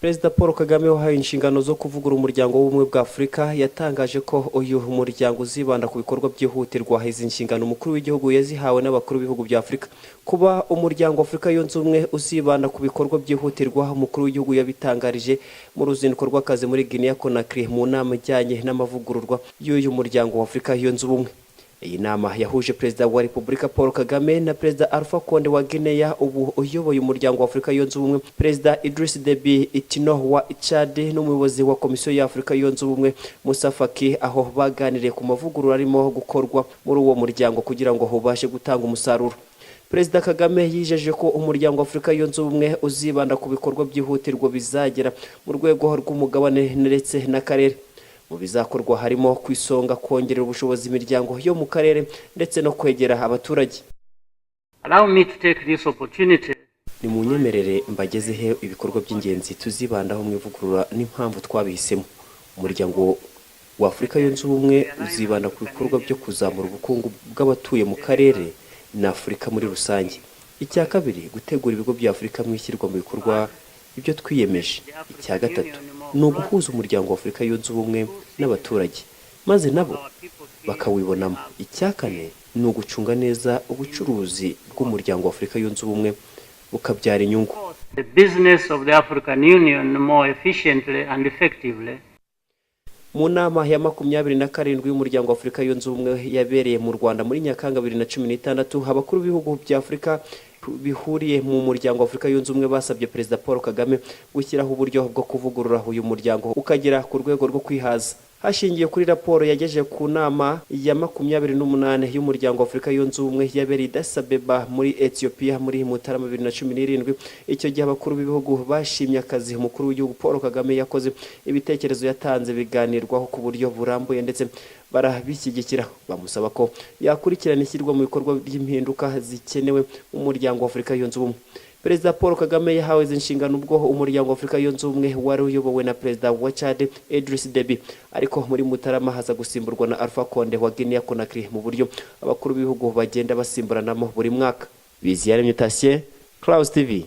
Perezida Paul Kagame wahawe inshingano zo kuvugurura Umuryango w'Ubumwe bwa Afurika yatangaje ko uyu muryango uzibanda ku bikorwa byihutirwa. Izi nshingano umukuru w'igihugu yazihawe n'abakuru b'ibihugu bya Afurika. Kuba Umuryango wa Afurika Yunze Ubumwe uzibanda ku bikorwa byihutirwa, umukuru w'igihugu yabitangarije mu ruzinduko rw'akazi muri Guinea Conakry mu nama ijyanye n'amavugururwa y'uyu Muryango wa Afurika Yunze Ubumwe. Iyi nama yahuje Perezida wa Repubulika Paul Kagame na Perezida Alpha Conde wa Guinea ubu uyoboye Umuryango wa Afurika Yunze Ubumwe, Perezida Idriss Deby Itno wa Chad n'umuyobozi wa Komisiyo ya Afurika Yunze Ubumwe Musa Faki, aho baganiriye ku mavugurura arimo gukorwa muri uwo muryango kugira ngo ubashe gutanga umusaruro. Perezida Kagame yijeje ko Umuryango wa Afurika Yunze Ubumwe uzibanda ku bikorwa byihutirwa bizagera mu rwego rw'umugabane ndetse n'akarere. Mu bizakorwa harimo ku isonga kongerera ubushobozi imiryango yo mu karere ndetse no kwegera abaturage. Allow me to take this opportunity Ni mu nyemerere mbagezeho ibikorwa by'ingenzi tuzibandaho mu ivugurura n'impamvu twabihisemo. Umuryango wa Afurika Yunze Ubumwe uzibanda ku bikorwa byo kuzamura ubukungu bw'abatuye mu karere na Afurika muri rusange. Icya kabiri, gutegura ibigo bya Afurika mu ishyirwa mu bikorwa ibyo twiyemeje. Icya gatatu ni uguhuza Umuryango wa Afurika Yunze Ubumwe n'abaturage, maze nabo bakawibonamo. Icya kane ni ugucunga neza ubucuruzi bw'Umuryango wa Afurika Yunze Ubumwe bukabyara inyungu. the business of the African Union more efficiently and effectively. Mu nama ya 27 y'Umuryango wa Afurika Yunze Ubumwe yabereye mu Rwanda muri Nyakanga 2016, abakuru b'ibihugu bya Afurika bihuriye mu Muryango wa Afurika Yunze Ubumwe basabye Perezida Paul Kagame gushyiraho uburyo bwo kuvugurura uyu muryango ukagera ku rwego rwo kwihaza. Hashingiwe kuri raporo yagejeje ku nama ya 28 y'Umuryango wa Afurika Yunze Ubumwe yabereye i Addis Abeba muri Ethiopia muri Mutarama 2017. Icyo gihe abakuru b'ibihugu bashimye akazi umukuru w'igihugu Paul Kagame yakoze, ibitekerezo yatanze biganirwaho ku buryo burambuye ndetse barabishyigikira, bamusaba ko yakurikirana ishyirwa mu bikorwa by'impinduka zikenewe mu Muryango wa Afurika Yunze Ubumwe. Perezida Paul Kagame yahawe izi nshingano ubwo Umuryango wa Afurika Yunze Ubumwe wari uyobowe na Perezida wa Chad Idriss Deby, ariko muri Mutarama haza gusimburwa na Alpha Conde wa Guinea Conakry, mu buryo abakuru b'ibihugu bagenda basimburanamo buri mwaka. Biziyaremye Tatien, Clouds TV.